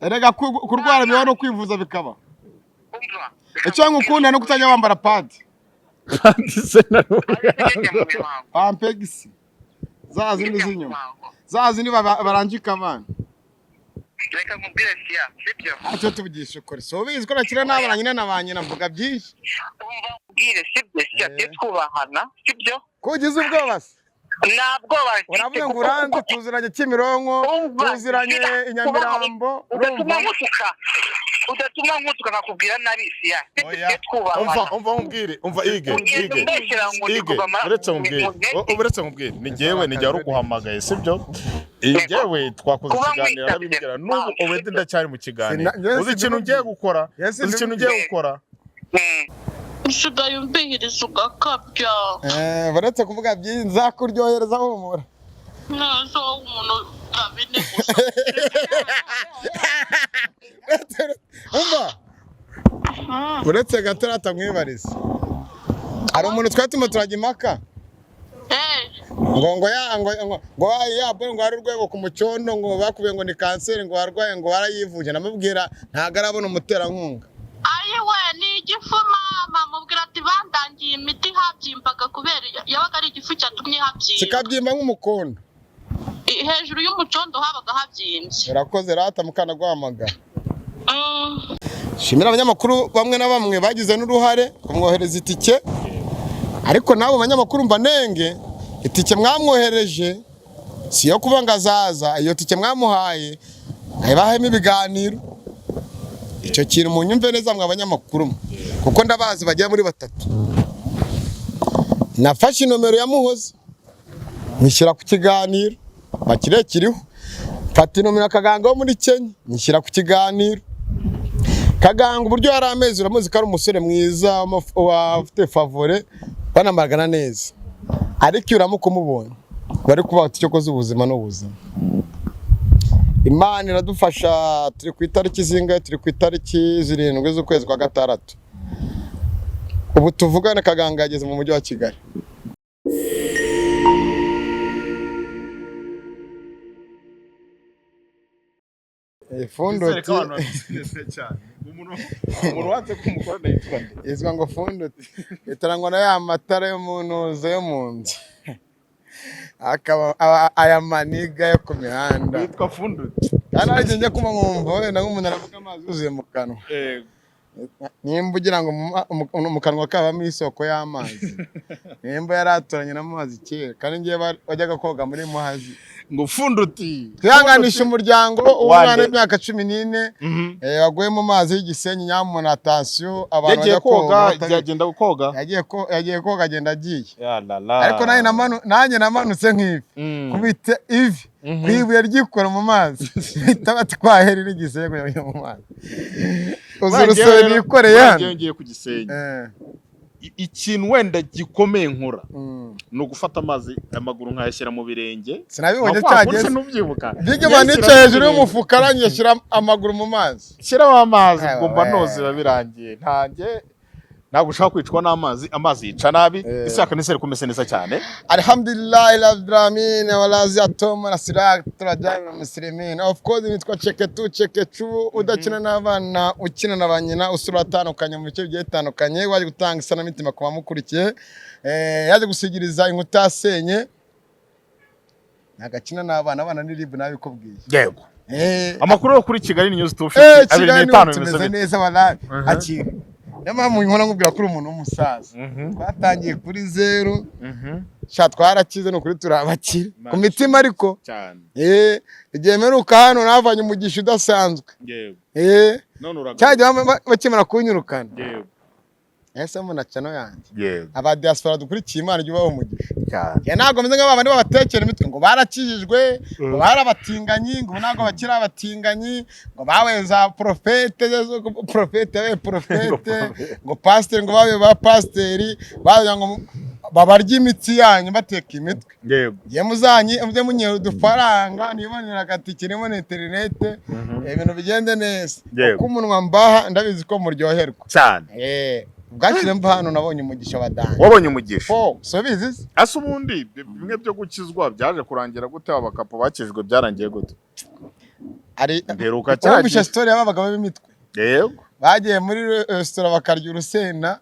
Erega kurwara bibaho no kwivuza bikaba. Umva. Icyo ngukunda ni kutajya wambara padi. Handitse na Ariko njya mu mihango. Pampegisi za zindi Njya mu z'inyuma, mihango. za zindi barangika abana. Reka nkubwire siya, sibyo? Ntacyo tuvugisha ukuri, si ubizi ko nakira n'abana nyina na ba nyina mvuga byinshi. Umva nkubwire, sibyo siya, tujye twubahana, sibyo? Ko ugize ubwoba se? Nta bwoba mfite. Uravuga ngo Kuko uranzi, tuziranye Kimironko, Umva, tuziranye Siya, i Nyamirambo, udatuma urumva? nkutuka, udatuma nkutuka nkakubwira nabi siya, sibyo? Oya. Tujye twubahana. Umva, umva nkubwire, umva Ige. Ugenda Ige. umbeshyera ngo ndi Ige, kuva uretse nkubwire, mu ntege. uretse nkubwire, ni jyewe, ni jyewe uguhamagaye, sibyo? Jyewe twakoze Kuba ikiganiro, nkwitabye. arabimbwira n'ubu obedi ndacyari mu kiganiro. Njyewe Uzi ikintu ngiye gukora? Yes, Uzi ikintu ngiye gukora? Usigaye umbihiriza ugakabya. Eh, uretse kuvuga byinshi nzakuryohereza, humura. Neza wowe umuntu bine gusa. Umva, uretse gato ratamwibariza, hari umuntu twari turimo turajya impaka Eh, ngo ya ngo ya ya ngo hari urwego ku mucondo, ngo bakubiye ngo ni kanseri, ngo warwaye, ngo warayivuje. Namubwira ntabwo arabona umuterankunga. Ayiwe, ni igifu mama, mubwira ati bandangiye imiti habyimbaga kubera yabaga ari igifu cyatumye habyimba. Kikabyimba nk'umukondo. Hejuru y'umucondo habaga habyimbye. Urakoze rata mukana guhamagara. Shimira abanyamakuru bamwe na bamwe bagize n'uruhare kumwohereza itike, ariko n'abo banyamakuru mbanenge, itike mwamwohereje si iyo kuba ngo azaza. Iyo tike mwamuhaye ntibahemo ibiganiro. Icyo kintu munyumve neza mwe abanyamakuru mwe, kuko ndabazi bagera muri batatu. Nafashe inomero ya Muhoza nyishyira ku kiganiro bakire kiriho, mfata inomero ya Kaganga wo muri Kenya nyishyira ku kiganiro. Kaganga uburyo yari amezi, uramuzi ko ari umusore mwiza ufite favore, banamagana neza, ariko iyo uramuka umubonye bari kubaha uti icyo koze ubuzima n'ubuzima. Imana iradufasha. Turi ku itariki zingahe? Turi ku itariki 7 z'ukwezi kwa gatandatu. Ubu tuvugane Kaganga yageze mu mujyi wa Kigali. Nizere Fundoti ko abantu babizi cyane. Umuntu wanze ko umukorana yitwa nde? Izwa ngo fundoti itarangwa na ya matara yo mu ntuza yo mu nzu, akaba aya maniga yo ku mihanda. Witwa Funduti. Kandi hari igihe njya kuba nkumva wenda nk'umuntu aravuga amazi yuzuye mu kanwa. Nimba ugira ngo mu kanwa kabamo isoko y'amazi, nimba yaraturanye n'amazi kera, kandi ngewe wajyaga koga muri Muhazi. Ngo Funduti. Twihanganisha umuryango w'umwana Wande. w'imyaka 14 waguye mu mazi y'igisenyi. Nyamuna atasiyo abantu Yagiye bajya koga koga, yagenda koga. Yagiye koga agenda agiye. Ya la la. Ariko nanjye namanutse nk'ivi, kubita ivi ku ibuye ryikora mu mazi, bita batwahera n'igisenyi kujya mu mazi. Uzi urusebe nikoreye hano. Ngiye ku Gisenyi. Ikintu wenda gikomeye nkora ni ugufata amazi amaguru nkayashyira mu birenge. Sinabibonye. Nka kwa kundi Cyageze se ntubyibuka? Big Man yicaye hejuru y'umufuka arangije ashyira amaguru mu mazi. Shyiramo amazi, Ewe. ubwo mba noze biba birangiye. Ntange ntabwo ushaka kwicwa n'amazi, amazi yica nabi. Isaka nisere kumeze neza cyane. Alhamdulillah rabbil alamin walazi atoma na sirak turajana muslimin. Of course nitwa Cheketu Chekechu, udakina n'abana ukina na ba nyina, usura atandukanye mu bice bigiye bitandukanye, waje gutanga isanamitima ku bamukurikiye, yaje gusigiriza inkuta yasenye. Nagakina n'abana, abana ni ribu nabikubwiye. Yego. Amakuru yo kuri Kigali News 250 abiri Kigali n'itanu tumeze bimeze bite? neza wallahi. Akira, niyo mpamvu nkora nkubwira ko uri umuntu w'umusaza. Twatangiye kuri zeru. Sha twarakize, ni ukuri turabakira ku mitima ariko. Cyane. Igihe mperuka hano navanye umugisha udasanzwe. Yego. None uragaruka. Cyagiye bakimara kunyirukana. Yego. Ese mbona cano yanjye. Yego. Aba diaspora dukurikiye, Imana ijya ibaha umugisha. Cyane. Njye ntabwo meze nk'aba bandi babatekera imitwe ngo barakijijwe, ngo barabatinganyi, ngo ubu ntabwo bakiri abatinganyi, ngo babaye za porofete, porofete yabaye porofete, ngo pasiteri, ngo babaye ba pasiteri, bagira ngo babarye imitsi yanyu bateka imitwe. Yego. Njye muzanyi mujye munyera udufaranga nibonera agatike, nibone interinete, ibintu bigende neza. Yego. Kuko umunwa mbaha ndabizi ko muryoherwa. Cyane. Bwakire mva hano nabonye umugisha wa danje. Wabonye umugisha. Fo, so bizi se? Ese ubundi bimwe byo gukizwa byaje kurangira gute? Abakapo bakijwe byarangiye gute? Ari Mperuka cya wumvishe gihe. story y'abagabo b'imitwe Yego. bagiye muri resitora bakarya urusenda.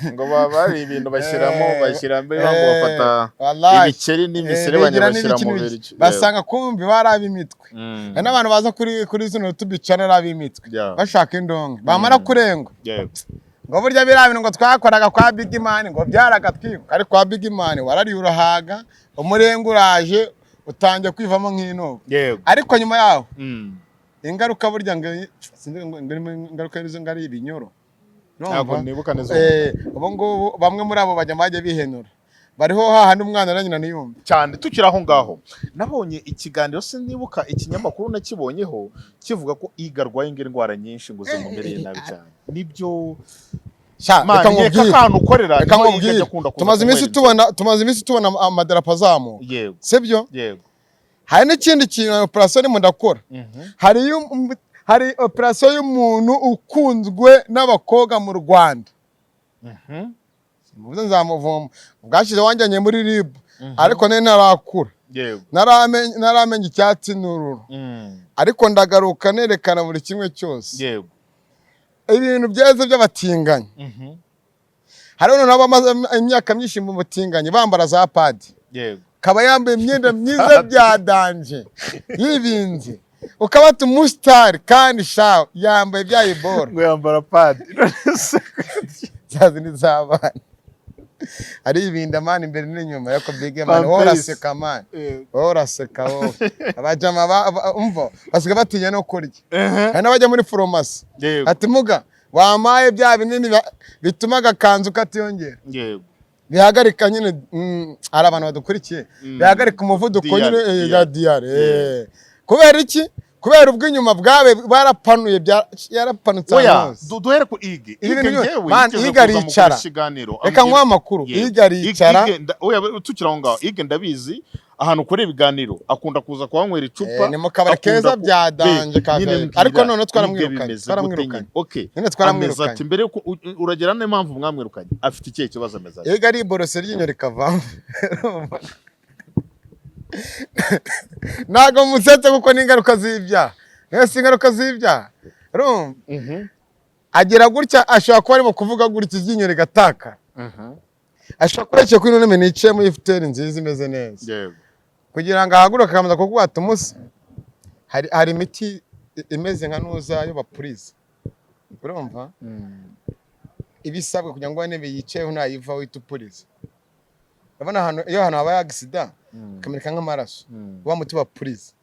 Ngo baba bari ibintu bashyiramo, bashyiramo ngo bafata wallahi. ibikeri n'imiserebanya Bigira bashyira n'ibiki mu n'ibiki. biryo. Basanga kumbi bari ab'imitwe. Hari n'abantu baza kuri zino YouTube channel ari ab'imitwe, bashaka indonke, bamara kurengwa, ngo burya biriya bintu ngo twakoraga kwa Big Man ngo byaragatwikwa. Ariko kwa Big Man warariye urahaga, umurenge uraje utangiye kwivamo nk'inobo. Ariko nyuma yaho ingaruka burya ngo sinzi ngo ingaruka y'izo ngo ari ibinyoro. Ntabwo Urumva? nibuka neza. Ubu ngubu bamwe muri abo bajya bajya bihenura, bariho hahandi umwana na nyina ntiyumve. Cyane. Tukiri aho ngaho, nabonye ikiganiro, sinibuka ikinyamakuru nakibonyeho, kivuga ko Iga arwaye indwara nyinshi ngo zimumereye nabi cyane. Nibyo? Sha, Man, reka nkeka nkubwire. akantu ukorera Reka niho Iga nkubwire. ajya akunda kuza Tumaze iminsi kunywera inzoga. tubona, tumaze iminsi tubona amadarapo azamuka. Sibyo? Yego. Hari n'ikindi kintu, operasiyo ndimo ndakora. Hari operasiyo y'umuntu ukunzwe n'abakobwa mu Rwanda. Muvuze nzamuvoma. Bwashize wanjyanye muri RIB, ariko nari ntarakura. Ntaramenya icyatsi n'ururo. Ariko ndagaruka nerekana buri kimwe cyose. Ibintu byeze by'abatinganyi. Hariho noneho abamaze imyaka myinshi mu butinganyi bambara za pad. Kaba yambaye imyenda myiza bya danger, yibinze, ukaba ati umusitari, kandi sha yambaye bya iboro. Ngo yambara pad? Za zindi z'abana, aribinda man imbere n'inyuma. Ariko big man, wowe Pampers. uraseka man, wowe uraseka wowe. Abajama umva basigaye batinya no kurya. Hari n'abajya muri farumasi, ati muga wamaye bya binini bituma agakanzu katiyongera, bihagarika nyine, hari abantu badukurikiye, bihagarika umuvuduko Diyare, nyine, diyare. ya diyare. Kubera iki? Kubera ubw'inyuma bwabe barapanuye, yarapanutse Oya, ahantu hose. Duhere ku Ige. Ibi Ige bintu njyewe Man, yigeze Ige kuza mu aricara. kiganiro. Reka nguhe amakuru. Ige aricara. Oya, tukiri aho ngaho, Ige ndabizi ahantu ukora ibiganiro akunda kuza kuhanywera icupa. Ni mu kabari Akunda keza bya danger Be, ka nyine VIP. mbwira, Ariko noneho Ige twaramwirukanye, bimeze gute twaramwirukanye. nyine? Okay. Nyine twaramwirukanye. Ameze ati mbere yuko uragera n'impamvu mwamwirukanye, afite ikihe kibazo, ameze ati? Ige ari iborose, iryinyo rikavamo. Ntabwo musetse kuko ni ingaruka z'ibyaha. Niyo si ingaruka z'ibyaha? Urumva, agira gutya, ashobora kuba arimo kuvuga gutya iryinyo rigataka. Ashobora kuba yicaye kuri ino ntebe nicayemo y'ifuteri nziza imeze neza, kugira ngo ahaguruke akabanza kukuba umusa. Hari imiti imeze nka nuza yo bapuriza, urumva, ibisabwa kugira ngo intebe yicayeho nayivaho uhite upuriza. Urabona ahantu, iyo ahantu habaye accident kameneka nk'amaraso, wa muti wa puriza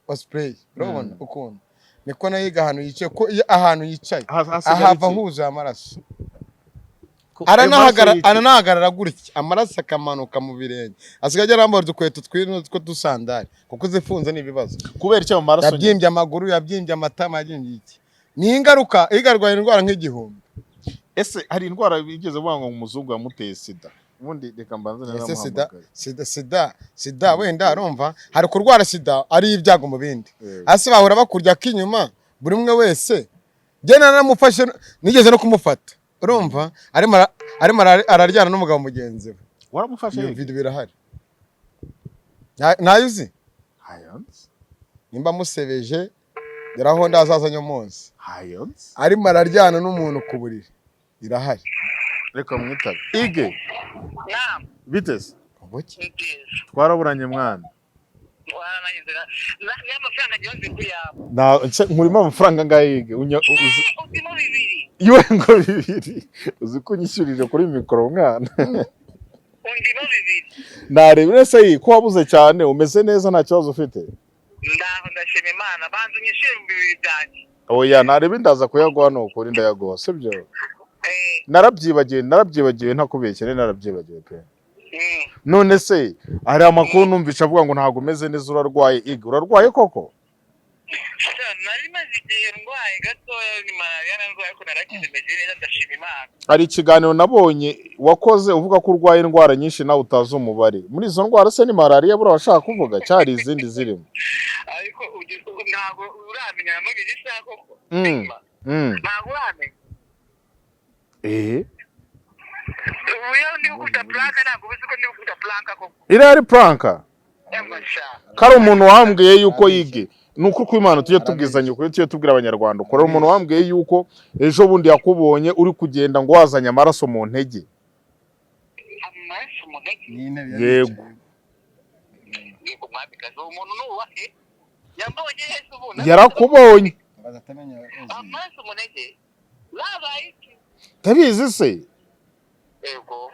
wa spray, urabona ukuntu niko nayo yiga ahantu yicaye, ko iyo ahantu yicaye Hasigara ahava iki? huzuye amaraso. Ayo maraso y'iki? Aranahagarara gutya, amaraso akamanuka mu birenge. Asigaye agera yambara udukweto twino tw'udusandari kuko zifunze ni ibibazo. Kubera icyo mu maraso nyine? Yabyimbye amaguru, yabyimbye amatama, yabyimbye iki. Ni ingaruka. Igarwaye indwara nk'igihumbi. Ese hari indwara bigeze kuvuga ngo umuzungu yamuteye sida? Ubundi reka mbanze Ese sida, naramuhamagaye. sida wenda urumva hari kurwara sida ari ibyago mu bindi. Hasi bahora bakurya k'inyuma buri umwe wese. Njye naramufashe, nigeze no kumufata, urumva, arimo araryana n'umugabo mugenzi we. Waramufashe? Iyo Yego. video birahari. Ntayo uzi? Hayonze. Nimba musebeje geraho ndazaza nyomozi. Hayonze. Arimo araryana n'umuntu ku buriri, irahari. Reka mwitabe. Ige. Naam. Biteze? Ubuki? Ni byiza. Twaraburanye mwana. Warangiza niyo amafaranga ngewe nzi kuyaba. Na nkurimo amafaranga angahe Ige? Uzimo bibiri. Iwe ngo bibiri? Uzi ko unyishyurije kuri mikoro mwana? Undimo bibiri. Nareba ese yi ko wabuze cyane, umeze neza, nta kibazo ufite? Ndaho, ndashima Imana. Banza unyishyure 2000 byanjye. Oya, nareba ndaza kuyaguha, ni ukuri ndayaguha, sibyo? Eh. Narabyibagiwe, narabyibagiwe, ntakubeshye, nari narabyibagiwe pe. None se hari amakuru numvisha avuga ngo ntabwo umeze neza, urarwaye? Ige, urarwaye koko? Sha, nari maze igihe ndwaye gatoya, ni malariya narwaye, ariko narakize, meze neza, ndashima Imana. Hari ikiganiro nabonye wakoze uvuga ko urwaye indwara nyinshi nawe utazi umubare. Muri izo ndwara se ni malariya buriya washaka kuvuga, cyari izindi zirimo? Ariko ntabwo uramenya namubiri isaha koko. Ntabwo uramenya. Ubu iyo ndi gukubita prank, ntabwo uzi ko ndi gukubita prank koko. Iriya ari prank? Emma sha. Kari umuntu wambwiye yuko yige Ni ukuri kw'Imana, tujye tubwizanya ukuri, tujye tubwira Abanyarwanda ukuri. Hari umuntu wambwiye yuko ejo bundi yakubonye uri kugenda ngo wazanye amaraso mu ntege. Amaraso mu ntege? Ni intebe. Yego. Yego mwamikazi, uwo muntu ni uwahe? Yambonye hese ubu? Yarakubonye. Amaraso mu ntege babaye iki? Ndabizi se. Yego.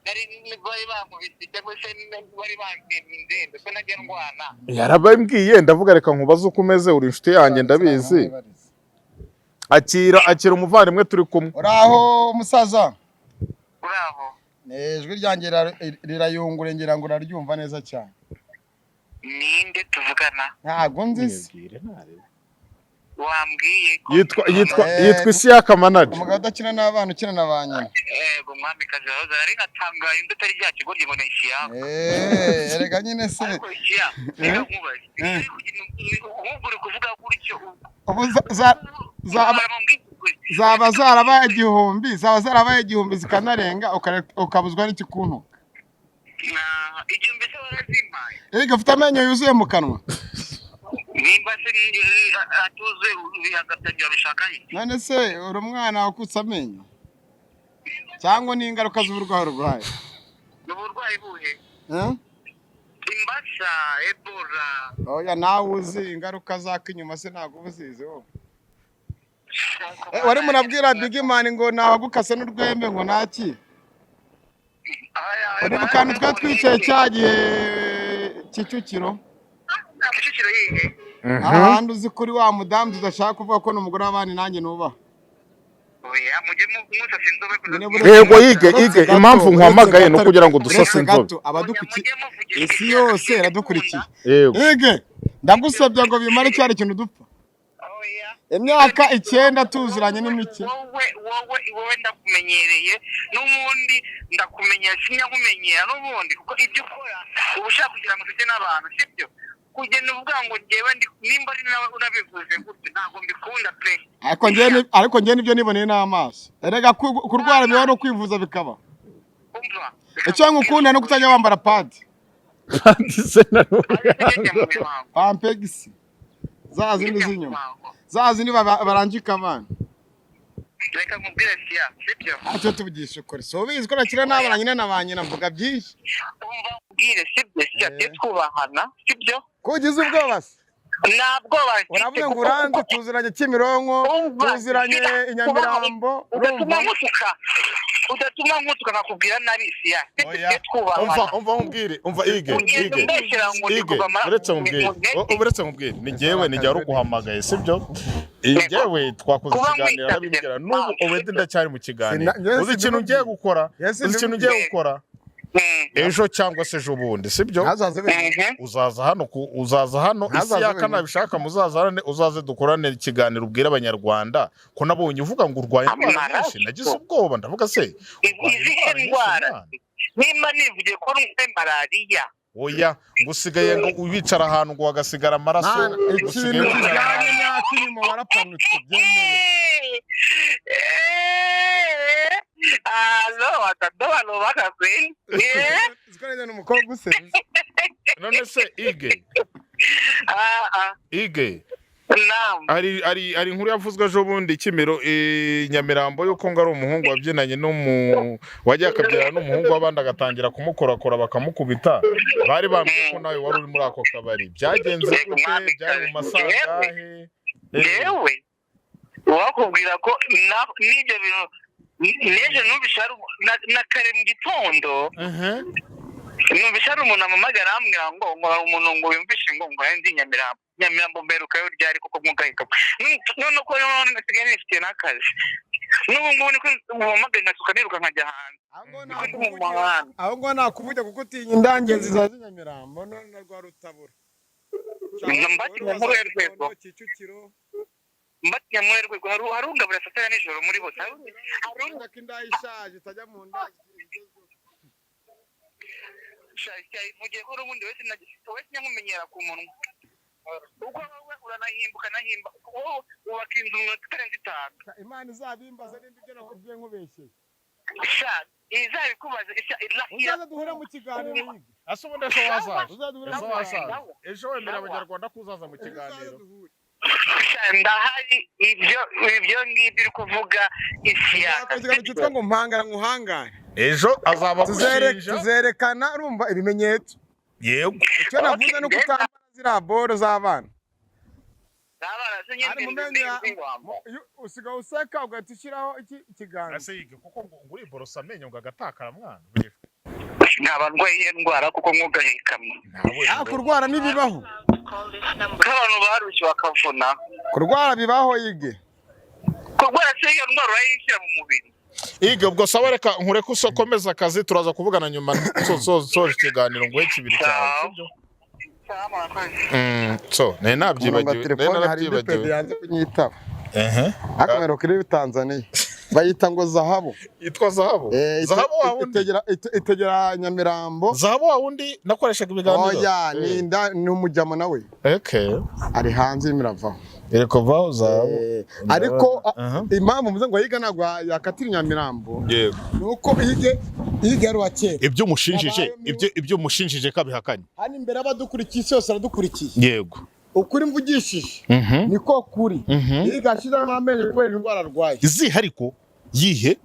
Nari bari bankubise cyangwa se bari bantemye indembe ko najya ndwana. Yarabambwiye, ndavuga reka nkubaze uko umeze, uri inshuti yanjye ndabizi. Akira, akira umuvandimwe turi kumwe. Uraho musaza? Uraho. Ijwi ryanjye rirayungura, ngira ngo uraryumva neza cyane. Ninde tuvugana? Ntabwo nzi se. Wambwiye ko Yitwa yitwa Isiyaka Manager. Umugabo udakina n'abana, ukina na ba nyina. Yego mwamikazi, wahoze nari natangaye undi utari rya kigoryi ngo ni Isiyaka. Erega nyine se. Ariko Isiya, reka nkubaze, nk'ubwo uri kuvuga gutyo, Ubu zaba zarabaye 1000, zaba zarabaye 1000 zikanarenga, ukabuzwa n'ikikuntuka. 1000 se warazimpaye? Erega ufite amenyo yuzuye mu kanwa. Nimba se atuzuye, bihagaze bishaka iki? None se uri umwana wakutse amenyo cyangwa ni ingaruka z'uburwayi urwaye? Ni uburwayi buhe? Eh? Imbasa, Ebola? Oya, nawe uzi ingaruka zako inyuma se, ntabwo uba uzizi wowe. Wari murabwira Big Man ngo nawagukase n'urwembe ngo naki. Uri mu kantu twari twicaye cya gihe Kicukiro. Kicukiro yihe? Ahandi uzi kuri wa mudamu tudashaka kuvuga ko ni umugore w'abandi nanjye nubaha. Oya, mujye musasa inzobe. Nyine buretse Yego, yige buretse ige gato, impamvu buretse nkuhamagaye ni gato, ukugira ngo dusase buretse inzobe. gato, abadukurikiye, Mujye muvugisha isi yose iradukurikiye. Yego. Ige, ndagusabye ngo bimare cyari ikintu dupfa. Oya. Imyaka 9 tuziranye ni mike. Wowe ndakumenyereye n'ubundi, ndakumenyera, sinyakumenyera n'ubundi, kuko ibyo ukora uba ushaka kugira ngo ufite n'abantu, sibyo? Kugenda uvuga ngo njyewe ndi nimba ari nawe unabivuze gutyo, ntabwo mbikunda pe. Ariko njyewe nibyo niboneye n'amaso. Erega kurwara bibaho, no kwivuza bikaba. Umva. Icyo ngukunda ni uko utajya wambara pad. Handitse na Ariko njya mu mihango. Pampegisi. Za zindi Njya mu z'inyuma. mihango. Za zindi barangika abana. Reka nkubwire siya, sibyo? Ntacyo, tuvugisha ukuri. So ubizi ko nakira n'abana nyina na ba nyina, mvuga byinshi. Umva nkubwire, sibyo siya? Tujye twubahana, sibyo? Ko ugize ubwoba se? Nta bwoba mfite. Uravuga ngo Kuko uranzi, tuziranye Kimironko, Umva, tuziranye Sira, i Nyamirambo, udatuma urumva? nkutuka, udatuma nkutuka nkakubwira nabi siya, sibyo? Oya. Tujye twubahana. Umva, umva nkubwire, umva ige Ugenda ige umbeshyera ngo ndi ige kuva amaraso uretse nkubwire mu ntege. Uretse nkubwire, ni njyewe, ni njye wari uguhamagaye, sibyo? Njyewe twakoze Kuba ikiganiro, nkwitabye. arabimbwira n'ubu already ndacyari mu kiganiro. Njyewe Uzi ikintu ngiye gukora? Njyewe Uzi ikintu ngiye gukora? Ejo cyangwa se ejo bundi, sibyo? Ntazaze wenyine. Uzaza hano uzaza hano Ntazaze isi yaka wenyine. Nabishaka muzazane, uzaze dukorane ikiganiro, ubwire Abanyarwanda ko nabonye uvuga ngo urwaye indwara Amaraso. nyinshi. Nagize ubwoba, ndavuga se urwaye Izihe indwara nyinshi, ndwara? mwana? Nimba nivugiye ko ndwaye malariya. Oya, ngo usigaye ngo wicara ahantu ngo hagasigara amaraso. Mana, Ngo ikintu usigaye wicara kijyanye ahantu. n'ak'inyuma warapanutse, byemere. Alo, watadoa baka kweli. Uziko neza ni umukobwa usetse. None se ige Ah ah. ige Naam. Hari inkuru yavuzwe ejo bundi Kimiro i Nyamirambo yuko ngo ari umuhungu wabyinanye n'umu wagiye akabyinana n'umuhungu w'abandi, agatangira kumukorakora bakamukubita. Bari bambwiye ko nawe wari uri muri ako kabari. Byagenze Yego, gute? mwami Byari mu masangahe? Yewe. Wakubwira ko n'ibyo bintu n'ejo numvise hari na kare mu gitondo numvise hari umuntu amamagara arambwira ngo hari umuntu ngo yumvishe ngo ndi Nyamirambo. Nyamirambo mperukayo ryari kuko mwugahika none ko none nsigaye nifitiye n'akazi n'ubu ngubu, niko umpamagaye nkasuka niruka nkajya hanze, niko ndi mu muhanda. Aho ngaho nakuvuga kuko utinya indangenzi za Nyamirambo none na rwa Rutabura. Mbatinya muri uru rwego. Kicukiro. Mbatinya muri uru rwego, hari ungabura saa sita ya nijoro muri bose, hari Urabona ko indaya ishaje itajya mu nda igezweho. Mugihe ko n'ubundi wese nyamumenyera ku munwa, uko wowe uranahimba ukanahimba, wowe wubaka inzu mu minota itarenze 5. Imana izabimbaza nimba ibyo nakubwiye nkubeshyeye. Sha, izabikubaza Uzaze duhure mu kiganiro, Yige. Ase ubundi ejo wazaza? Uzaze duhure Ejo mu wazaza? Sawa. Ejo wemera Sawa. abanyarwanda ko uzaza mu kiganiro? Sha, ndahari. Ibyo ngibyo uri kuvuga, Isiyaka. Ikiganiro cyitwa ngo mpangara nkuhangare. Ejo azaba agushinja. Tuzerekana, urumva, ibimenyetso. Yego. Icyo navuze ni uko utambara ziriya boro z'abana. Abana se Ari mu nyine menyo wambaye. Iyo usigaye useka ugahita ushyiraho iki ikiganza. Ase Yige, kuko ngo uriborosa amenyo ngo agatakara, mwana. Nkaba ndwaye iyo ndwara kuko nkugahikamwe. Nawe. Ah, kurwara ntibibaho. Ko abantu barushye bakavuna. Kurwara bibaho, Yige. Kurwara se, iyo ndwara urayishyira mu mubiri? Yige, ubwo sawa, reka nkureke usokomeze akazi, turaza kuvugana nyuma soje ikiganiro ngo kibiri cyawe, sibyo? So nari Umurongo wa nabyibagiwe, nari telefone hari indi pedi narabyibagiwe. yanze kunyitaba. Ehe. Akamero kuri Tanzania bayita ngo Zahabu. Yitwa Zahabu? Zahabu wa wundi? Itegera Nyamirambo. Zahabu wa wundi nakoreshaga ibiganiro? Oya, ni inda ni umujyamo nawe. Okay. Ari hanze, irimo iravaho. Iri kuvaho Zahabu. Ariko Aha. impamvu mvuze ngo Yiga ntabwo yakatira Nyamirambo Yego. ni uko Yige ari uwa kera. Ibyo umushinjije, Yabaye ibyo umushinjije kabihakanye. Hano imbere abadukurikiye, isi yose aradukurikiye. Yego. Ukuri mvugishije niko kuri. Yiga ashyizemo amenyo kubera indwara arwaye. Izihe ariko? Yihe?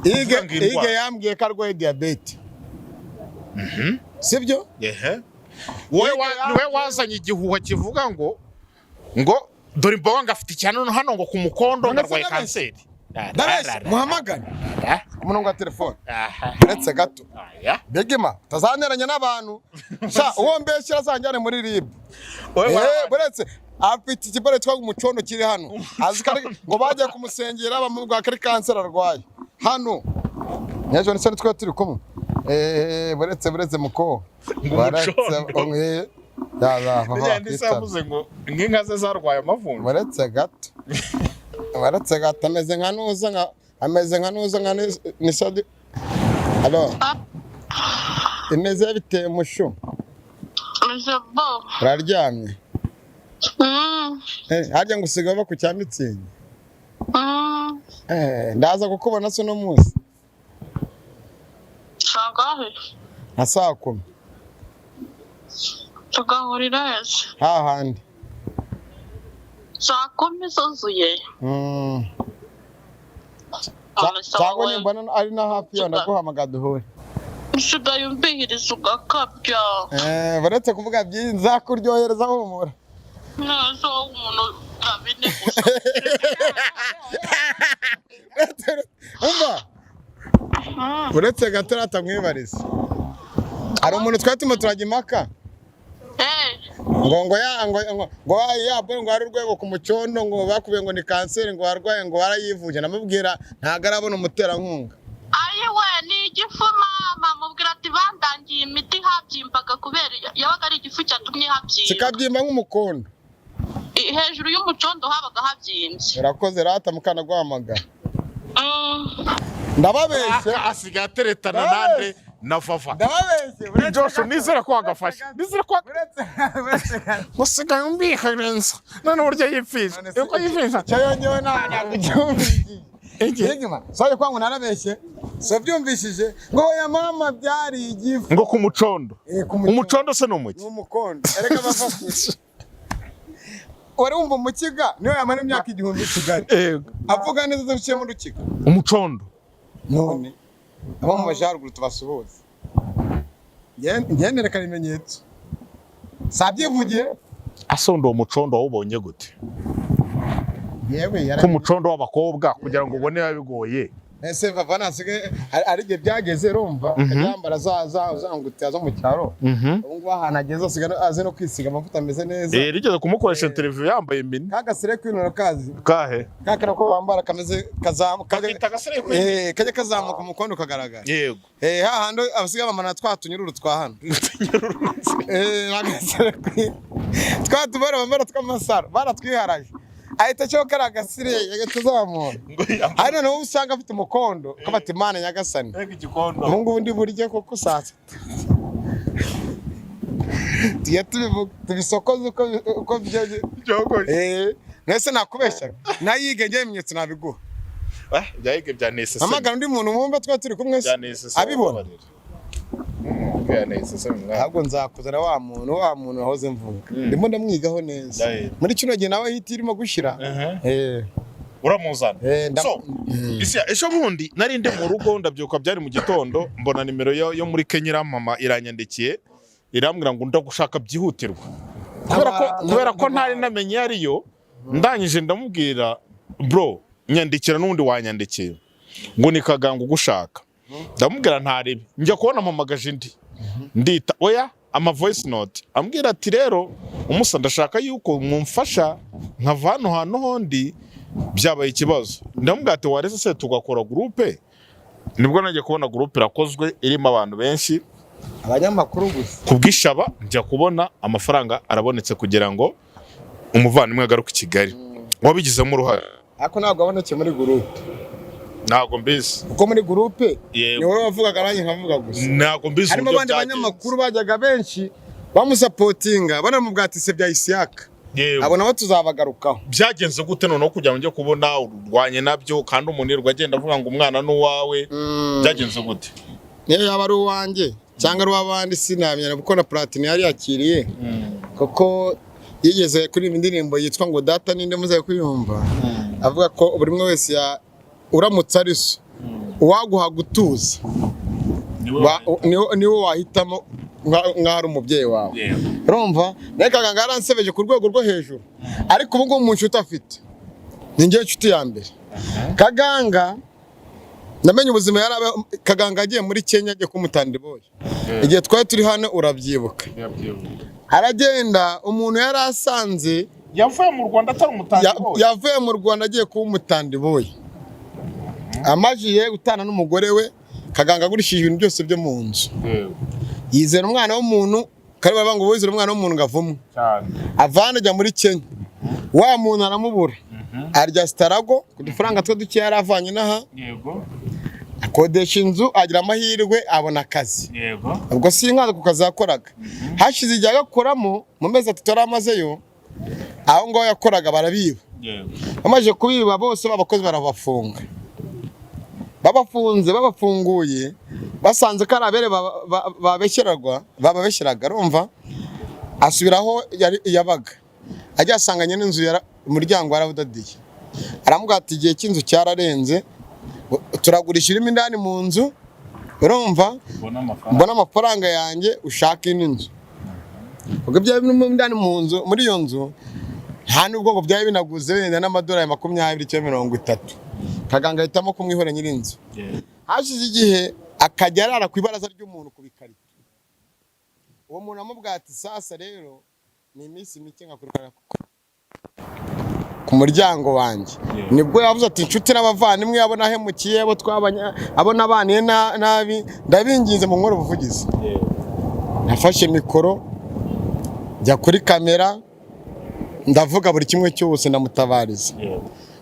Yige Kuvuga ngo indwara. Yige yambwiye ko arwaye diyabete, sibyo? Ehe. Wowe niwe wazanye igihuha kivuga ngo dore imboga ngo afite icyano hano ngo ku mukondo ngo None se arwaye ndabeshya? kanseri. Ndabeshya? Muhamagane ku murongo wa telefone. Aha. Uretse gato. Aya. Begema tazanteranya n'abantu sha, uwo mbeshyira azanjyane muri RIB. Wowe Buretse afite ikibore cyitwa umucondo kiri hano, azi ko ngo bagiye kumusengera bamubwira ko ari kanseri arwaye hano. Nyejo nisoni twe turi kumwe. Buretse muko. Ngo Buretse, umucondo. Ya, va, Yanditse kwitaba. yavuze ngo nk'inka ze zarwaye amavunja. Buretse gato, buretse gato, ameze nka nuza nka nisadi. Alo, imeze biteye mushu? Meze bo. Uraryamye? Harya ngo usigaye uba ku cya Mitsingi? Mm. Ndaza kukubona se uno munsi? Sangahe? Nka saa 10. Tugahurira hese? Hahandi. Saa 10 zuzuye? Mm. None se Cyangwa wowe nimbona ari na hafi yo ndaguhamagara duhure. Usigaye umbihiriza ugakabya. Baretse kuvuga byinshi, nzakuryohereza, humura. Neza wowe, umuntu bine gusa. Umva, uretse gato ratamwibariza, hari umuntu twari turimo turajya impaka ngo ya ngo ya bwo ngo hari urwego ku mucondo, ngo bakubiye ngo ni kanseri ngo warwaye, ngo warayivuje. Namubwira ntabwo arabona umuterankunga. Ayiwe, ni igifu mama, mubwira ati bandangiye imiti habyimbaga kubera yabaga ari igifu cyatumye habyimba. Kikabyimba nk'umukondo. Hejuru y'umucondo habaga habyimbye. Urakoze rata, mukana guhamagara. Ndababeshye? Asigaye ateretana nande? Na Vava? Ndababeshye? Uretse Joshua, nizera ko wagafashe, nizera ko uretse usigaye umbiharenza none uburyo yipfisha uko yipfisha. Icyo yongewe ntabwo cyumvishije. Iki? Yegima, sorry kwa ngo narabeshye. So byumvishije ngo oya mama, byari igifu. Ngo ku mucondo? Ku mucondo. Umucondo se ni umuki? Ni umukondo. Erega bava kure. Wari wumva umukiga niyo yamara imyaka 1000 i Kigali, avuga neza adaciyemo urukiga. Umucondo. None abo mu majyaruguru tubasuhuze. Njye nerekana ibimenyetso. Sabyivugiye. Asonda uwo mucondo wawubonye gute? Yewe. Ku mucondo w'abakobwa kugira ngo ubone biba bigoye. Ese vava nasigaye ari igihe byageze, urumva, akajya yambara za ngutiya zo mu cyaro. Ubu ngubu ahantu ageze asigaye azi no kwisiga amavuta ameze neza. Rigeze kumukoresha interview yambaye mini. Ka gasire kwinura kazi. Kahe? Ka kara ko bambara kameze kazamuka. Kakita agasire kwinura. Kajya kazamuka umukondo ukagaragara. Yego. Hahandi abasigaye bamara twa tunyururu twa hano. Agasire kwinura twa tubara bambara tw'amasaro baratwiharaje, ahita cyo kari agasire agahita azamura. Ngo Hari noneho usanga afite umukondo ko bati Imana nyagasani. yambaye igikondo. Ubu ngubu ndi burye kuko saa sita tujya tubivuga tubisokoze uko byo. Byogoye. Mwese nakubeshyaga nayige, njye ibimenyetso nabiguha. Ah, bya Ige bya nesesemi. Hamagara undi muntu wumva twari turi kumwe se Bya nesesemi. abibona. Bya nesesemi mwana. Ntabwo nzakuzana wa muntu wahoze mvuga, ndimo ndamwigaho neza. Ndahiro. Muri kino gihe nawe hiti irimo gushira. Uramuzana. So isi ejo bundi nari ndi mu rugo, ndabyuka, byari mu gitondo, mbona nimero yo muri Kenya irampama, iranyandikiye, irambwira ngo ndagushaka byihutirwa. Kubera ko ntari namenye iyo ariyo, ndangije ndamubwira: "Bro, nyandikira n'undi." Wanyandikiye ngo ni Kaganga ugushaka. Ndamubwira ntarebe. Njya kubona mpamagaje indi, ndita oya, ama voice note, ambwira ati: "Rero umusa, ndashaka yuko mwumfasha nkava hano hantu hondi, byabaye ikibazo." Ndamubwira ati: "Warese se tugakora groupe?" Nibwo nagiye kubona groupe irakozwe, irimo abantu benshi. Abanyamakuru gusa. Ku bw'ishaba, njya kubona amafaranga arabonetse kugira ngo umuvandimwe agaruke i Kigali. Wabigizemo uruhare? Ariko ntabwo wabonetse muri groupe. Ntabwo mbizi. Kuko muri groupe Yego. ni wowe wavugaga, nanjye nkavuga gusa. Ntabwo mbizi Harimo uburyo abandi byagenze. banyamakuru bajyaga benshi bamusapotinga, banamubwatise bya Isiyaka. Yego. Abo nabo tuzabagarukaho. Byagenze gute noneho kugira ngo njye kubona urwanye nabyo, kandi umuntu yirirwa agenda avuga ngo umwana ni uwawe? Byagenze gute? Niyo yaba ari uwanjye cyangwa ari uw'abandi sinamenya, kuko na Platini yari yakiriye, kuko yigeze kuri iyi ndirimbo yitwa ngo "Data ninde", muzaye kuyumva, avuga ko buri umwe wese uramutse ari so, uwaguha gutuza niwe wahitamo nk'aho ari umubyeyi wawe. Urumva nawe Kaganga yaransebeje ku rwego rwo hejuru, ariko ubu ngubu mu nshuti afite ni njyewe nshuti ya mbere. Kaganga namenye ubuzima yari Kaganga agiye muri Kenya, agiye kumutanda iboye igihe twari turi hano, urabyibuka, aragenda umuntu yari asanze. Yavuye mu Rwanda atari umutangiboyi? Yavuye mu Rwanda agiye kuba umutandiboyi, amajiye gutana n'umugore we. Kaganga agurishije ibintu byose byo mu nzu, yizera umwana w'umuntu, kari baravuga ngo wizera umwana w'umuntu ngo avumwe. Cyane. Avana ajya muri Kenya, wa muntu aramubura, arya sitarago ku dufaranga twe dukeya yari avanye inaha, akodesha inzu, agira amahirwe abona akazi. Ubwo sinkaza ku kazi yakoraga, hashize igihe agakoramo, mu mezi 3 yari amazeyo aho ngaho yakoraga, barabiba. Bamaze kubiba bose, abakozi barabafunga. Babafunze, babafunguye basanze ko ari abere babeshyeragwa, bababeshyeraga. Urumva asubira aho yari yabaga, ajya asanganye n'inzu umuryango warawudadiye. Aramubwira ati: "Igihe cy'inzu cyararenze, turagurisha irimo indani mu nzu, urumva, Ubona amafaranga." Mbona amafaranga yanjye ushaka indi nzu." Ubwo byari birimo indani mu nzu, muri iyo nzu, nta nubwo ngo byari binaguze wenda n'amadolari 20 cyangwa 30. Kaganga ahitamo kumwihora nyir'inzu. Hashize igihe akajya arara ku ibaraza ry'umuntu ku bikarito. Uwo muntu amubwira ati: "Sasa rero ni iminsi mike nkakurikana ku muryango wanjye." Nibwo yavuze ati: "Inshuti n'abavandimwe, abo nahemukiye, abo twabanye, abo nabaniye nabi, ndabinginze mu nkora ubuvugizi." Nafashe mikoro, njya kuri kamera, ndavuga buri kimwe cyose, ndamutabariza.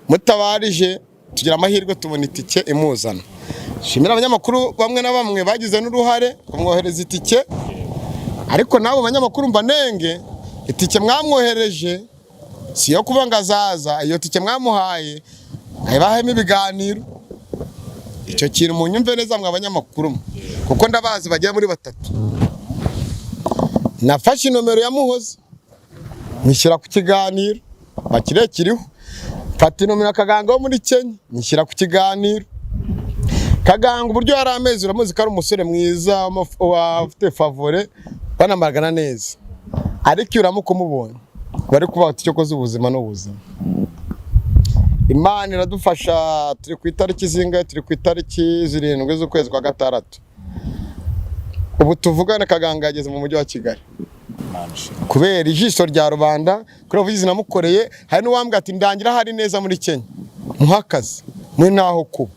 Mutabarije, tugira amahirwe tubona itike imuzana. Shimira abanyamakuru bamwe na bamwe bagize n'uruhare kumwohereza itike, ariko n'abo banyamakuru mba nenge itike mwamwohereje si iyo kuba ngo azaza. Iyo tike mwamuhaye ntibahemo ibiganiro. Icyo kintu munyumve neza mwe abanyamakuru mwe, kuko ndabazi bagera muri batatu. Nafashe inomero ya Muhoza nyishyira ku kiganiro, bakire kiriho. Mfata inomero ya Kaganga wo muri Kenya, nyishyira ku kiganiro. Kaganga uburyo yari ameze, uramuzi ko ari umusore mwiza ufite favore, banamagana neza, ariko iyo uramuka umubonye bari kubaha bati: "Icyo koze ubuzima ni ubuzima." Imana iradufasha. Turi ku itariki zingahe? Turi ku itariki 7 z'ukwezi kwa gatandatu. Ubu tuvugane Kaganga yageze mu mujyi wa Kigali kubera ijisho rya rubanda, kuri ubuvugizi namukoreye. Hari n'uwambwira ati: "Ndangira hari neza muri Kenya, muhe akazi, muhe n'aho kuba."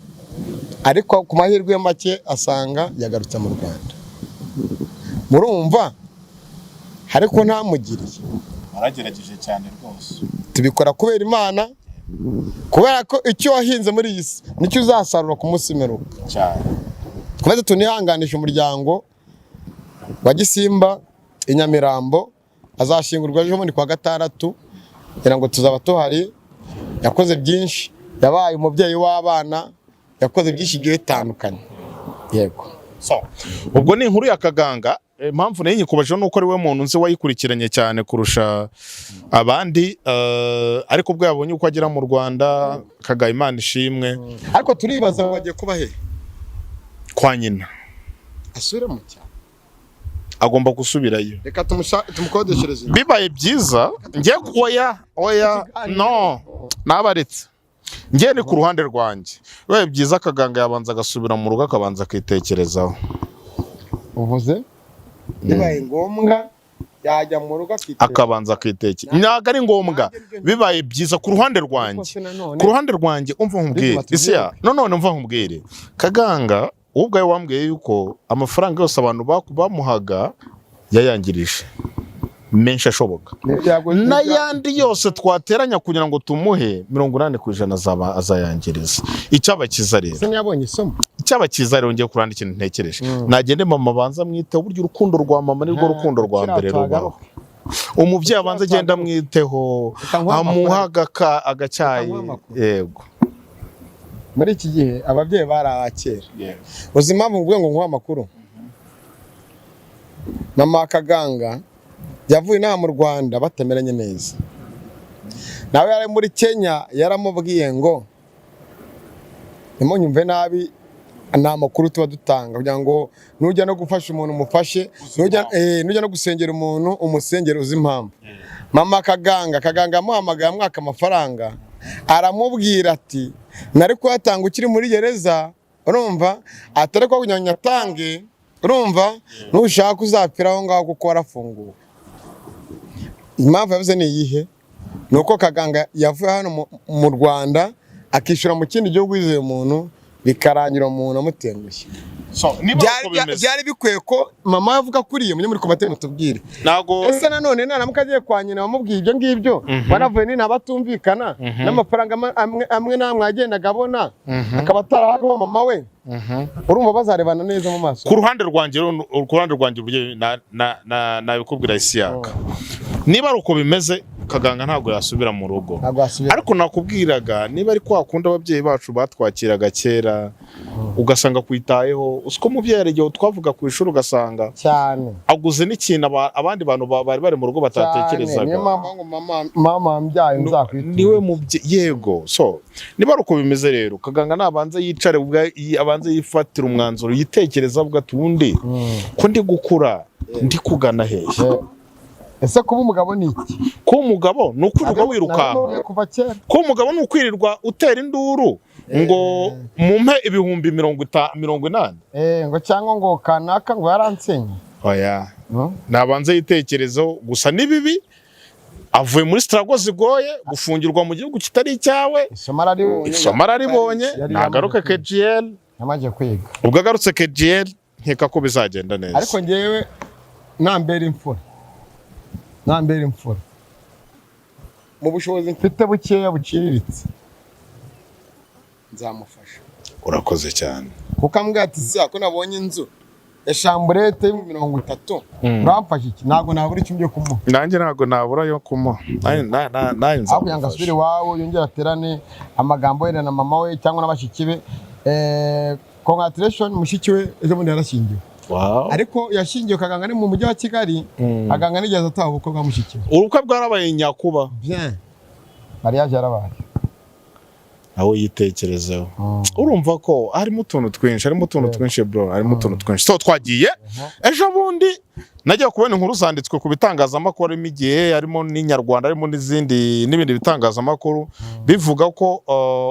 Ariko ku mahirwe make asanga yagarutse mu Rwanda. Murumva ariko ntamugiriye. Waragerageje cyane rwose. Tubikora kubera Imana, kubera ko icyo wahinze muri iyi si nicyo uzasarura ku munsi w'imperuka. Cyane. Twese tunihanganisha umuryango wa Gisimba i Nyamirambo. Azashyingurwa ejo bundi kuwa gatandatu, kugira ngo tuzaba tuhari. Yakoze byinshi. Yabaye umubyeyi w'abana, yakoze byinshi bigiye bitandukanye, yego. So, ubwo ni inkuru ya Kaganga. Impamvu nayo nyikubajeho nuko ari we muntu nzi wayikurikiranye cyane kurusha abandi, ariko ubwo yabonye uko agera mu Rwanda, kagaha Imana ishimwe. Ariko turibaza ngo bagiye kuba he? Kwa nyina. Asubire mu cyaro? Agomba gusubirayo. Reka tumukodeshereze inzu. Bibaye byiza njye, oya, oya, no nabaretse, njye ni ku ruhande rwanjye, bibaye byiza Kaganga yabanza agasubira mu rugo, akabanza akitekerezaho. Uvuze bibaye ngombwa yajya mu rugo akiteza. Akabanza akitekera, ntabwo ari ngombwa, bibaye byiza ku ruhande rwanjye. Ariko se nanone Ku ruhande rwanjye, umva nkubwire. Bituma Isi ya none, umva nkubwire, Kaganga wowe ubwawe wambwiye yuko amafaranga yose abantu bamuhaga yayangirije menshi ashoboka, n'ayandi yose twateranya kugira ngo tumuhe, 80% azaba azayangiriza. Icyaba cyiza rero, Se ntiyabonye isomo? icyaba cyiza rero, ngiye kuranda ikintu ntekereje, nagende mama abanza amwiteho. Burya urukundo rwa mama nirwo rukundo rwa mbere rubaho. Umubyeyi abanza agenda amwiteho, Reka nkuhe amuha amakuru. agacyayi. Reka nkuhe amakuru. Yego. Muri iki gihe ababyeyi bari abakera. Uzi impamvu mvuga ngo nkuhe amakuru? Mama wa Kaganga yavuye inaha mu Rwanda batameranye neza, nawe yari muri Kenya, yaramubwiye ngo ntimunyumve nabi, ni amakuru tuba dutanga kugira ngo nujya no gufasha umuntu umufashe, nujya no gusengera umuntu umusengere uzi impamvu. Mama Kaganga yamuhamagaye amwaka amafaranga, aramubwira ati: "Nari kuyatanga ukiri muri gereza, urumva, atari ko kugira ngo nyatange, urumva, nushaka uzapfira aho ngaho kuko warafunguwe." Impamvu yavuze ni iyihe? Ni uko Kaganga yavuye hano mu Rwanda akishyura mu kindi gihugu yizeye umuntu, bikarangira umuntu amutengushye. So, niba Byari uko bimeze, byari bikwiye ko mama avuga kuri iyo mujye muri commentaire mutubwire. Ntago. Ese nanone naramuka agiye kwa nyina wamubwiye ibyo ngibyo, banavuye ni batumvikana, n'amafaranga amwe n'amwe yagendaga abona akaba atarahagaho mama we, urumva bazarebana neza mu maso? Ku ruhande rwanjye rero, ku ruhande rwanjye, uburyo nabikubwira, Isiyaka, niba ari uko bimeze, Kaganga ntabwo yasubira mu rugo. Ntabwo yasubira. Ariko nakubwiraga, niba ari kwa kundi ababyeyi bacu batwakiraga kera, ugasanga kwitayeho, usiko umubyeyi hari igihe twavuga ku ishuri ugasanga Cyane. aguze n'ikintu abandi bantu bari bari mu rugo Cyane. batatekerezaga. Niyo mpamvu ngo mama wambyaye nzakwitura. Niwe mubye, yego. So niba ari uko bimeze rero, Kaganga nabanze yicare abanze yifatire umwanzuro, yitekereza, avuga ati: "Ubundi ko ndi gukura, ndi kugana hehe?" Ese kuba umugabo ni iki? Kuba umugabo ni ukwirirwa wirukanka. Nabimubwiye kuva kera. Kuba umugabo ni ukwirirwa utera induru ngo mumpe ibihumbi 80? Ngo cyangwa ngo kanaka ngo yaransenye. Oya, nabanze yitekerezeho. Gusa ni bibi, avuye muri struggle zigoye, gufungirwa mu gihugu kitari icyawe. Isomo araribonye. Isomo araribonye. Yari Nagaruke yamaze kwiga. KGL. Yamaze kwiga. Ubwo agarutse KGL, nkeka ko bizagenda neza. Ariko ngewe nambera imfura, nambera imfura, mu bushobozi mfite bukeya buciriritse nzamufasha. Urakoze cyane. Kuko ambwira ati: "Si ko nabonye inzu ya chambrette 30,000, uramfasha iki?" Ntabwo nabura icyo ngiye kumuha. Nanjye ntabwo nabura yo kumuha. Nanjye Aho kugira ngo asubire nzamufasha. iwabo yongere aterane amagambo wenda na mama we cyangwa na bashiki be. Congratulation, mushiki we ejo bundi yarashyingiwe. Ariko yashyingiwe Kaganga ni mu mujyi wa Kigali. Kaganga nigeze ataha ubukwe bwa mushiki we. Ubukwe bwarabaye nyakuba. Bien, mariage yarabaye. Nawe yitekerezeho. Urumva ko harimo utuntu twinshi, harimo utuntu twinshi bro, harimo utuntu twinshi. So twagiye, ejo bundi nagiye kubona inkuru zanditswe ku bitangazamakuru, harimo Igihe, harimo n'Inyarwanda, harimo n'izindi n'ibindi bitangazamakuru, bivuga ko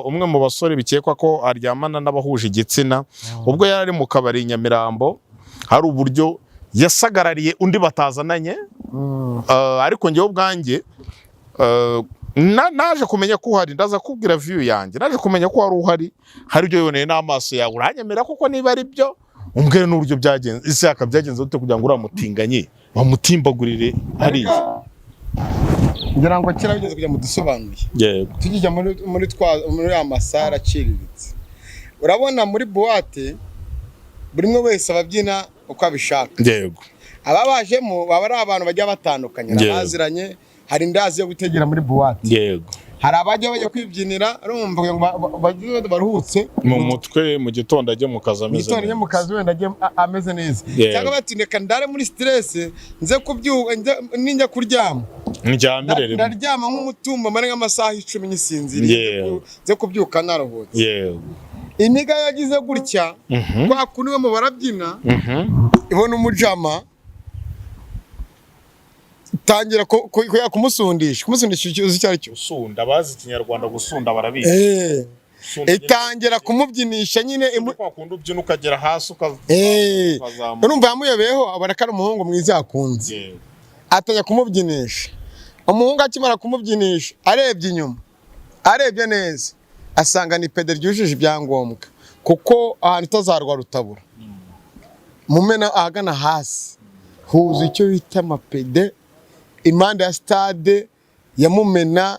umwe mu basore bikekwa ko aryamana n'abahuje igitsina, ubwo yari ari mu kabari i Nyamirambo, hari uburyo yasagarariye undi batazananye. Ariko njyewe ubwanjye naje kumenya ko uhari, ndaza kubwira view yanjye, naje kumenya ko wari uhari, hari ibyo wiboneye n'amaso yawe. Uranyemera kuko niba ari byo umbwire n'uburyo byagenze. Isaka, byagenze gute kugira ngo uriya mutinganyi bamutimbagurire hariya? Ngira ngo kera bigeze kujya mu dusobanuye. Yego. Tujya muri ya masare aciriritse, urabona muri boîte buri umwe wese ababyina uko abishaka. Ababajemo baba ari abantu bagiye batandukanye, abaziranye. Hari indazi yo gutegera muri boîte. Hari abajya bajya kwibyinira, urumva, kugira ngo bagire baruhutse mu mutwe, mu gitondo ajye mu kazi mu ameze gitondo ajye mu neza. kazi wenda ajye ameze neza, cyangwa bati reka ndare muri stress, nze kubyuka ninjya kuryama Ndyamire rimwe. Ndaryama nk'umutumba, mare nk'amasaha 10 nyisinziriye, nze kubyuka naruhutse. Iniga yagize gutya, kwa kundi mu barabyina, ibona umujama, tangira kumusundisha. Kumusundisha uzi icyo ari cyo? Gusunda, abazi ikinyarwanda gusunda barabizi. Gusunda nyine- Itangira kumubyinisha nyine Kwa kundi ubyina ukagera hasi ukazamuka. Urumva yamuyobeyeho, abona ko ari umuhungu mwiza yakunze. Atangira kumubyinisha. Umuhungu akimara kumubyinisha, arebye inyuma, arebye neza, asanga ni pede ryujuje ibyangombwa, kuko ahantu utazarwa rutabura Mumena ahagana hasi huzuye icyo bita amapede, impande ya stade ya Mumena,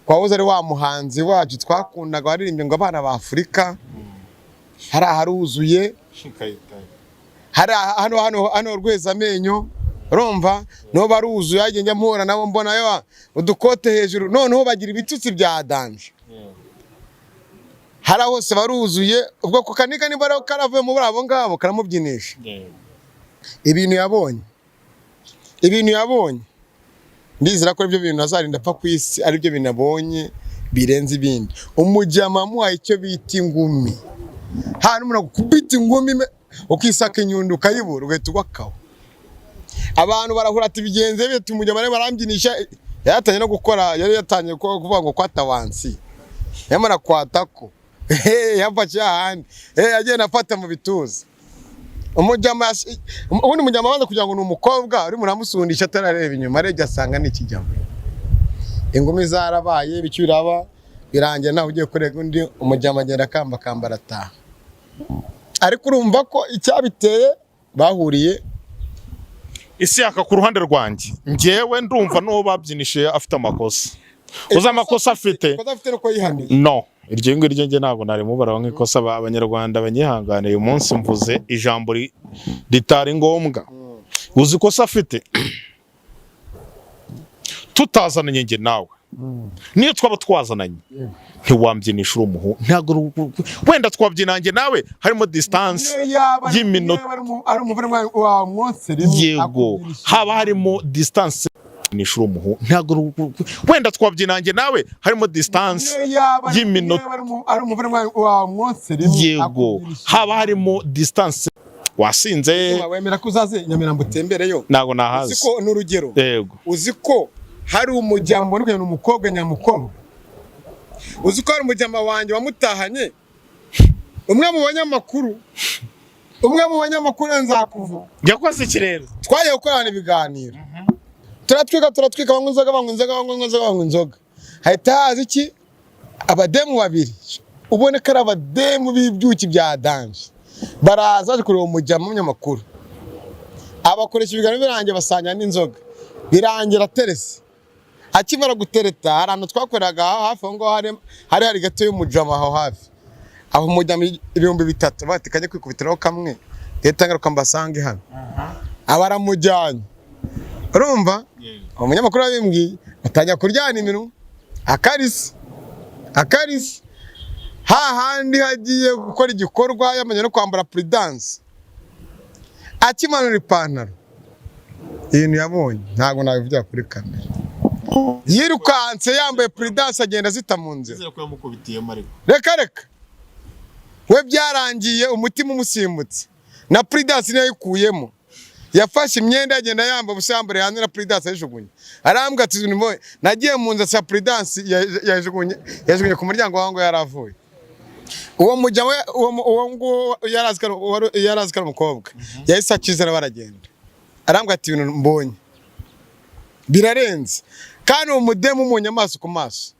twahoze ari wa muhanzi wacu twakundaga waririmbye ngo abana ba Afurika, hari aharuzuye. Kayitare. Hari hano hano hano Rwezamenyo, urumva niho baruzuye. Hagiye njya mpura nabo, mbona yo udukote hejuru, noneho bagira ibitutsi bya danger. Hari hose baruzuye. Ubwo ku kanika niba ari karavuye muri abo ngabo karamubyinisha. Ibintu yabonye, ibintu yabonye, ndizera ko aribyo bintu azarinda apfa ku isi, aribyo bintu abonye birenze ibindi. Umujyama amuhaye icyo bita ingumi, hano umuntu agukubita ingumi ukisaka inyundo ukayibura, ugahita ugwa akawa. Abantu barahura ati bigenze bite? Umujyama arimo arambyinisha. Yari no gukora, yari yatangiye kuvuga ngo kwatawansi, yamara kwatako yafashe ahandi, agenda afata mu bituza umujyama. Ubundi umujyama abanza kugira ngo ni umukobwa urimo uramusundisha, atarareba inyuma. Arebye asanga ni ikijyama. Ingumi zarabaye, ibiki biraba, birangira nawe ugiye kurega undi. Umujyama agenda akambakamba arataha. Ariko urumva ko icyabiteye bahuriye Isi yaka ku ruhande rwanjye, njyewe ndumva n'uwo babyinishije afite amakosa. Uzi amakosa afite? Ikosa afite nuko yihaniye. No, iryo ngiryo njye ntabwo narimubaraho nk'ikosa. Abanyarwanda banyihangane, uyu munsi mvuze ijambo ritari ngombwa. Uzi ikosa afite? Tutazananye njye nawe, niyo twaba twazananye, ntiwambyinisha uri umuhungu. Ntabwo wenda twabyina njye nawe harimo distance Niyo yaba y'iminota. niyo yaba ari umuvandimwe wawe mwonse rimwe Yego. akubyinisha. Haba harimo distance nishura umuhungu. Ntabwo wenda twabyina njye nawe harimo distance Niyo yaba y'iminota. niyo yaba ari umuvandimwe wawe mwonse rimwe Yego. akubyinisha. Haba harimo distance, wasinze. Wemera ko uzaze i Nyamirambo utembereyo? Ntabwo Uzi nahazi. ko ni urugero? Yego. Uzi ko hari umujyama uri kugenda, umukobwa nyamukobwa? Uzi ko hari umujyama wanjye wamutahanye, umwe mu banyamakuru, umwe mu banyamakuru nzakuvuga. Yakoze iki rero? Twagiye gukorana ibiganiro, turatwika, turatwika, banywa inzoga, banywa inzoga, banywa inzoga, banywa inzoga, hahita haza iki? Abademu babiri, ubona ko ari abademu b'ibyuki bya danger, baraza baje kureba umujyama w'umunyamakuru, abakoresha ibiganiro, birangiye basangira n'inzoga, birangira aterese. Akimara gutereta, hari ahantu twakoreraga hafi aho ngaho, hari gato y'umujama aho hafi aho, umujama 3000, bati kajya kwikubitiraho kamwe, leta ngaruka mbasange hano. Aba aramujyanye. Urumva umunyamakuru yabimbwiye, atangira kuryana iminwa, akarisi akarisi, hahandi hagiye gukora igikorwa, yamanye no kwambara puridanse. Akimanura ipantaro, ibintu yabonye ntabwo nabivugira kuri kamera. Yirukanse yambaye puridanse, agenda azita mu nzira. Nizere ko yamukubitiyemo ariko. Reka reka, we byarangiye umutima umusimbutse, na puridanse niyo yayikuyemo. Yafashe imyenda agenda yambaye ubusa, yambariye hanze, na puridanse ayijugunye. Arambwira ati "Ibintu mbonye, nagiye mu nzu asa puridanse yajugunye, yajugunye ku muryango waho ngo yari avuye." Uwo mujya we, uwo nguwo yari azi ko yari azi ko ari umukobwa, yahise akizana baragenda. Arambwira ati ibintu mbonye birarenze. Kandi uwo mudemu umunye amaso ku maso,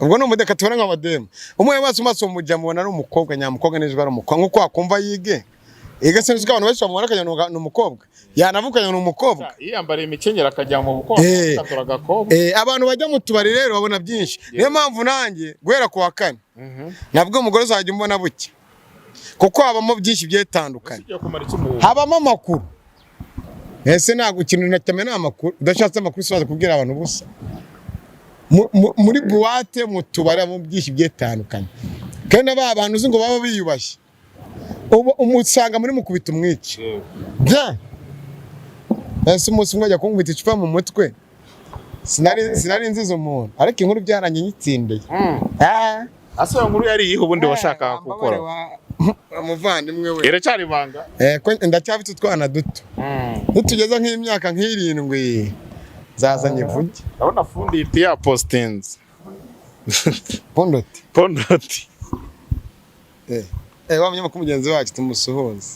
ubwo ni umudeka tubona nk'abademu, umunye amaso ku maso, uwo mujya mubona ari umukobwa nyamukobwa, neza ari umukobwa, nk'uko wakumva yige yige sinzi ko abantu benshi bamubona akagira ngo ni umukobwa, yanavuka ngo ni umukobwa. Yiyambariye imikenyero akajya mu bukobwa, akatora agakobwa. Abantu bajya mu tubari rero babona byinshi. Niyo mpamvu nanjye guhera ku wa kane nabwo umugore uzajya umbona buke, kuko habamo byinshi bigiye bitandukanye. Ugiye kumara iki mu Habamo amakuru. Ese ntabwo ikintu nacyame ni amakuru? Udashatse amakuru, usobaza kubwira abantu ubusa. Muri boîte, mu tubari, mu byinshi bigiye bitandukanye. Kandi na ba bantu uzi ngo baba biyubashye, ubu umusanga muri mukubita umwica bya. Ese umunsi umwe ajya kunkubita icupa mu mutwe, sinari nziza umuntu, ariko inkuru byarangiye nyitsindeye. Ah. Ase iyo nkuru yari iyihe ubundi washakaga gukora? Umuvandimwe we. Iracyari ibanga. Ko ndacyafite utwana duto, nitugeza nk'imyaka nk'irindwi nzazanye ivuge. Ndabona fundi ihita yapositinze. Pondoti. Pondoti. Wa munyamakuru mugenzi wacu tumusuhuze.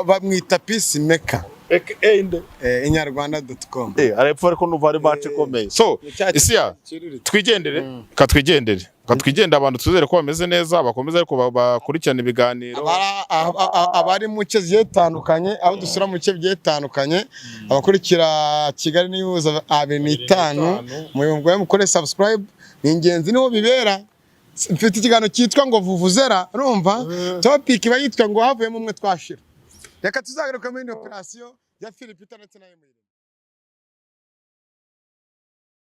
Bamwita Peace Maker. Ende. Inyarwanda.com. Arepfo, ariko numva ari match ikomeye. So isiya twigendere, katwigendere, katwigendere. Abantu twizere ko bameze neza, bakomeze, ariko bakurikirana ibiganiro. Abari mu nce zigiye zitandukanye, aho dusura mu bice bigiye bitandukanye, abakurikira Kigali News 25, muyumve, mukore subscribe, ni ingenzi, niho bibera. Mfite ikiganiro cyitwa ngo "Vuvuzera", urumva topic iba yitwa ngo "Havuyemo umwe twashira". Reka tuzagaruka muri operation ya Philip ndetse na Emile.